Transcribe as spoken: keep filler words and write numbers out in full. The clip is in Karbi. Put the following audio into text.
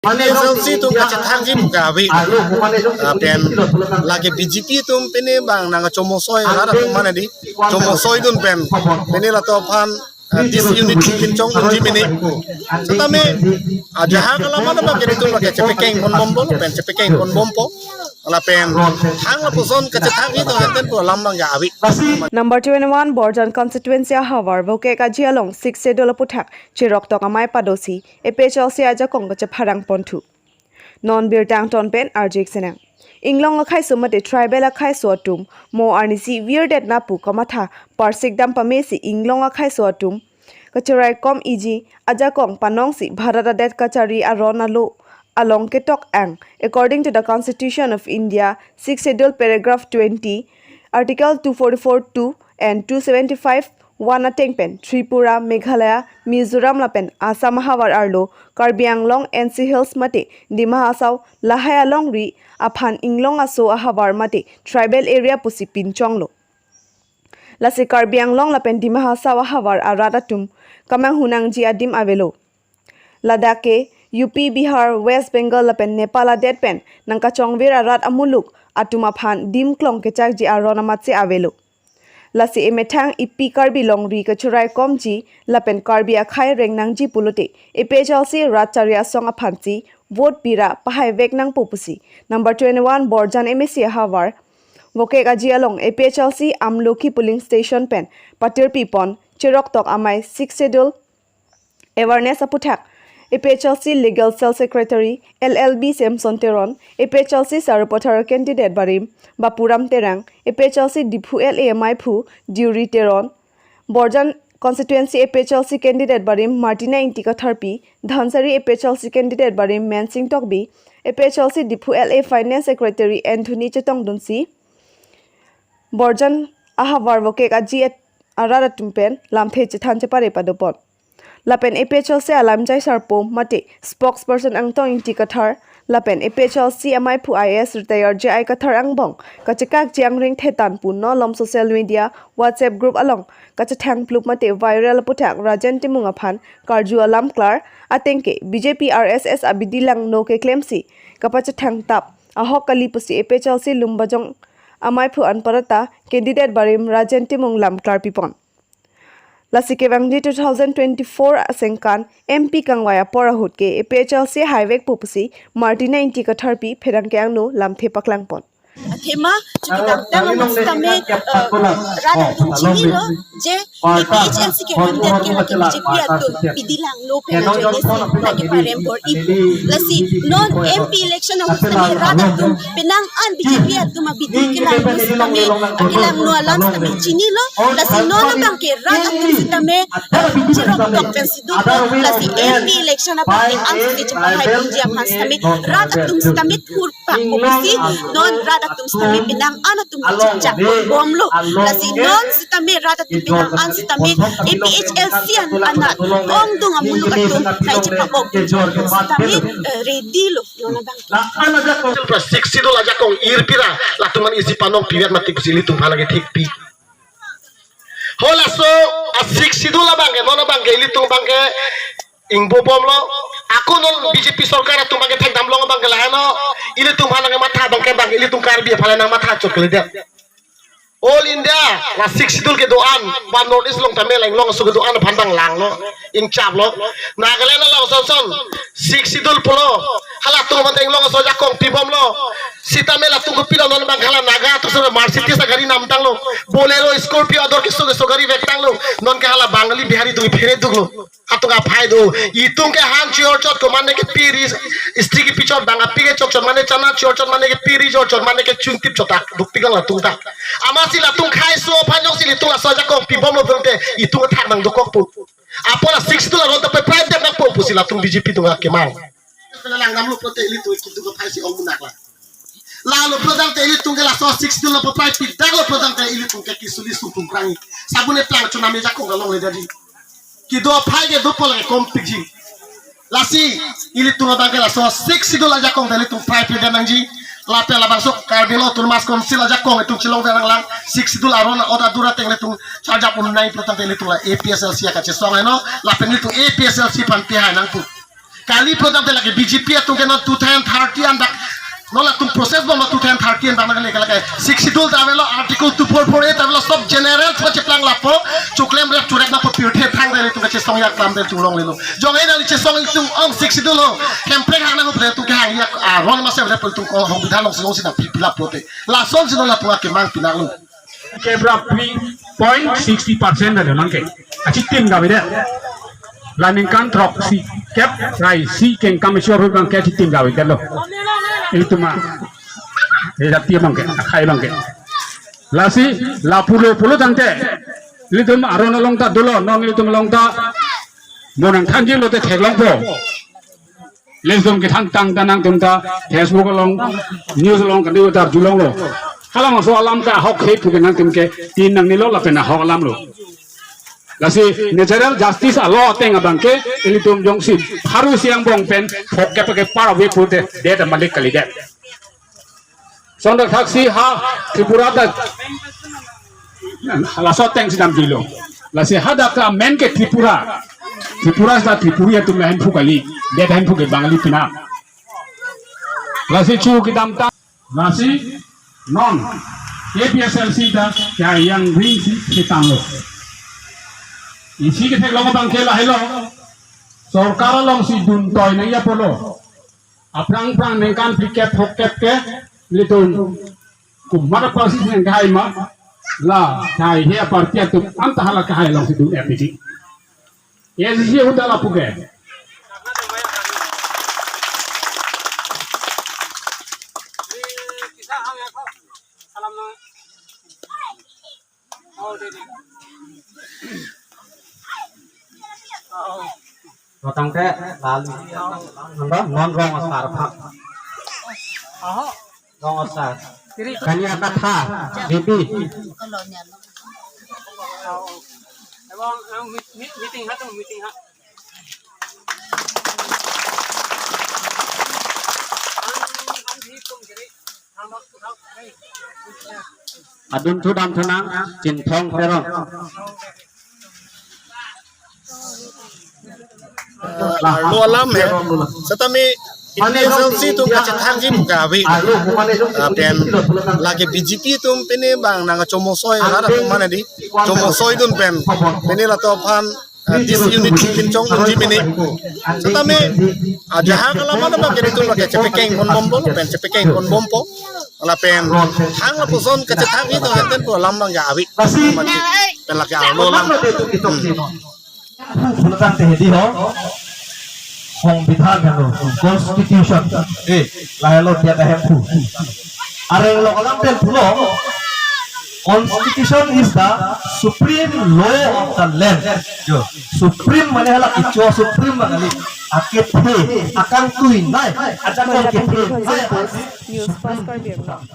Mane A P H L C atum kachethakji pu ke ave. Lapen lake B J P atum pine bang nangchomosoi, rat atum mane di chomosoi dun pen pine latum aphan, ah, disunity pinchongdunji mene. Setame ajahak alam abang ke itum lake chepekeng ponbompo, pen chepekeng ponbompo. Lapen thang lapuson kachethakji atum enten pu alam abang ke ave. Number twenty-one Borjan constituency ahavar Vokek Aji along Sixth Schedule aputhak cheroktok amei padosi A P H L C ajakong kachepharang ponthu. Non birta angton pen arjik senang. Inglong akhei so mate tribal akhei so atum mo arnisi virdetna pu kamatha parsik dam pamesi inglong akhei so atum kacherai kom iji ajakong panongsi Bharat adet kachari aron alo along ketok ang. According to the Constitution of India, Sixth Schedule paragraph twenty, Article two forty-four two and two seventy-five one ateng pen Tripura, Meghalaya, Mizoram lapen Assam ahavar arlo Karbi Anglong, N C Hills mate Dima Hasao lahai alongri aphan inglong aso ahavar mate tribal area pusi pinchonglo. Lasi Karbi Anglong lapen Dima Hasao ahavar arat atum kamanghunangji adim avelo. Ladak ke U P, Bihar, West Bengal lapen Nepal adet pen nangkachongvir arat amuluk atum aphan dim klong kechakji aron amatsi avelo. Lasi emethang ipi Karbi longri kacherai komji lapen Karbi akhei rengnangji pulote A P H L C rat chari asong aphansi vote bira pahaivek nangpo pusi number twenty-one Borjan M A C ahavar Vokek Aji along A P H L C Amlokhi polling station pen patirpi pon cheroktok amei Sixth Schedule awareness aputhak A P H L C Legal Cell Secretary L L B Samson Teron, A P H L C Sarupathar candidate barim Bapuram Terang, A P H L C Diphu L A ameiphu Deuri Teron, Borjan constituency A P H L C candidate barim Martina Ingti Katharpi, Dhansiri A P H L C candidate barim Mensing Tokbi, A P H L C Diphu L A finance secretary Anthony Chetongdunsi, Borjan ahavar Vokek Aji at-, arat atum pen lamthe chethan chepare padopon. Lapen A P H L C alamjai sarpo mate spokesperson Angtong Ingti Kathar, lapen A P H L C ameiphu I A S retired J I Kathar angbong kachekakji angring thetan pu non malom social media WhatsApp group along kachethang plup mate viral aputhak Rajen Timung aphan karju alam klar ateng ke B J P R S S abidi langno keklemsi kapachethang tap ahok kali pusi A P H L C Lumbajong ameiphu anparta candidate barim Rajen Timung lam klarpipon. Lasi kevangji two thousand twenty-four asengkan M P kangvai apor ahut ke A P H L C haivekpo pusi Martina Ingti Katharpi pherangke angno lamthe paklangpon. Athema chukidam tang amat sitame, eh, rat atum chinilo je A P H L C ke candidate ke lake B J P atum pidi langno pen ajoine si lake parem bor-ipo. Lasi non M P election ahut sitame rat atum penang an B J P atum abidi kelangno sitame, kelangno alam sitame chinilo. Lasi non abang ke rat atum sitame, eh, cheroktok pensi dopo. Lasi M P election abang ke ansi chepahaidunji aphan sitame rat atum sitame thur pakpo pusi non rat atum sitame penang an atum chikchak bomlo. Lasi non sitame rat atum penang an sitame A P H L C an anat ongdung amuluk atum hai chepabok sitame, eh, ready lo non abang ke. Lapen ajakong pra Sixth Schedule ajakong irpira latum an isi panong piwet mati pusi ilitum aphan lake thikpi. Ho laso a Sixth Schedule abang ke non abang ke ilitum abang ke ingbobomlo. Ako non B J P sorkar atum abang ke thekdamlong abang ke laheno. Ilitum aphan nangmatha abang ke abang ilitum Karbi aphan nangmathachot kalidet. All India la Sixth Schedule kedo-an, ba North East along tame la inglong aso kedo-an aphan abang langlo, ingchaplo. Nagaland along sonson Sixth Schedule pulo, halatum aphan inglong aso ajakong pibomlo. Sitame latum kopilo non abang hala Naga atum so Mercedes agari namtanglo, Bolero, Scorpio ador keso keso gari vektanglo. Non ke hala Bangali Bihari atum phere duklo. Atum aphai do. Itum ke han chior chot ko mane ke piri, istri kepi chot, bang api kechok chot mane chana chior chot mane ke piri chior chot mane ke chungtip chot ak dukpiklang latum ta. Amatsi latum khei so aphan jongsi ilitum laso ajakong pibomlo pulote itum athak nangdokokpo. Apot la Sixth Schedule aron ta papripdet nangpo pusi latum B J P atum akemang. Langdamlo pulote ilitum kitu ko phai si ong munak la. Lalo pulo tangte ilitum ke laso Sixth Schedule lo paprai pidaklo pulo tangte ilitum ke kisuli sumpung prangi. Sabun eplang chunami jakong kalongle dadi. Kedo aphai ke dopo lake kompikji. Lasi ilitum abang ke laso Sixth Schedule ajakong ta ilitum prai pide nangji. Lapen labangso Karbi Anglong Autonomous Council ajakong itum chelong nanglang, Sixth Schedule aron ot adur ateng ilitum charjap un nai pulo tangte ilitum la A P H L C akachesong heno. Lapen ilitum A P H L C aphan pihai nangpu. Kali program de lagi B J P atum ke non two thousand thirty an dak. Non latum process bom two thousand thirty an dak nang lagi lagi. Sixth Schedule ta avelo, Article two four four A ta avelo, sob general thua cheplang lapo. Choklem rep churek nangpo pirthe thang de ilitum kachesong yak klam de chulong lelo. Jong e nang chesong ilitum ong Sixth Schedule ho. Hemprek hang nang ho bre tum ke hang yak aron mase bre tum ko hong bidhan long song sina pi pilap pote. Lason si non latum akemang pinaklo. Kep ra three point sixty percent ada mangke. Achitim gabi de. La ningkan throksi kep ra isi kengkam isi orhut mangke achitim gabi de lo. Ilitum ma. Eda ti mangke, akhai mangke. Lasi, la pulo pulo tangte. Ilitum aron along ta dolo, non ilitum along ta. Mo nangthanji lote theklongpo. Ilitum kethang tang ta nangtum ta Facebook along, news along kadi utar julonglo. Halabangso alam ke ahok he pu ke nangtum ke tin nangnelo lapen ahok alamlo. Lasi natural justice a-law ateng abangke ilitum jongsi pharo isi angbong pen phok kep ke par ave pute det malik kalidet. Sondak thaksi ha Tripura ta laso ateng si damjilo. Lasi hadak ta amen ke Tripura. Tripura ta Tripuri atum la Hemphu kali. Det Hemphu ke Bangali pina. Lasi chu kedamtang. Lasi non A P H L C ta kaya yang ring si ketanglo. Isi ketheklong abangke lahelo. Sorkar along si dun toi nangji apotlo. Aphrang phrang ningkan phlikep phokep ke ilitum komat aphansi nangkehai ma, la kehai he aparty atum anta hala kehai along si dun-et titi. A D C ahut ta lapu ke. Tangte lalu anda non rong asar pha. Rong asar. Kanya katha bibi. Ebong, eh, meet-, meet-, meeting ha tu, meeting ha. Adun thu dam thu nang, Chinthong Teron. Arlo alam he. Setame A P H L C atum kachethangji pu ke ave. Ah, pen lake B J P atum pine bang nangchomosoi, hara atum mane di. Chomosoi dun pen. Pine latum aphan, ah, disunity pinchong unji pine. Setame, ah, ajahak alam abangke ilitum lake chepekeng ponbomlo pen chepekeng ponbompo. Lapen hang lapuson kachethangji atum henten pu alam abangke ave. Mati. Pen lake arlo alam. Hmm. Pu pulotangte hedi ho. Hong bidhan heno, constitution. Eh, lahelo dia ta Hemphu. Areng lo alam pen pulo. Constitution is the supreme law of the land. Jo, supreme mane hala kecho supreme mane akethe, akangtui nai, ajakong kethe nai. News Fast Karbi Anglong.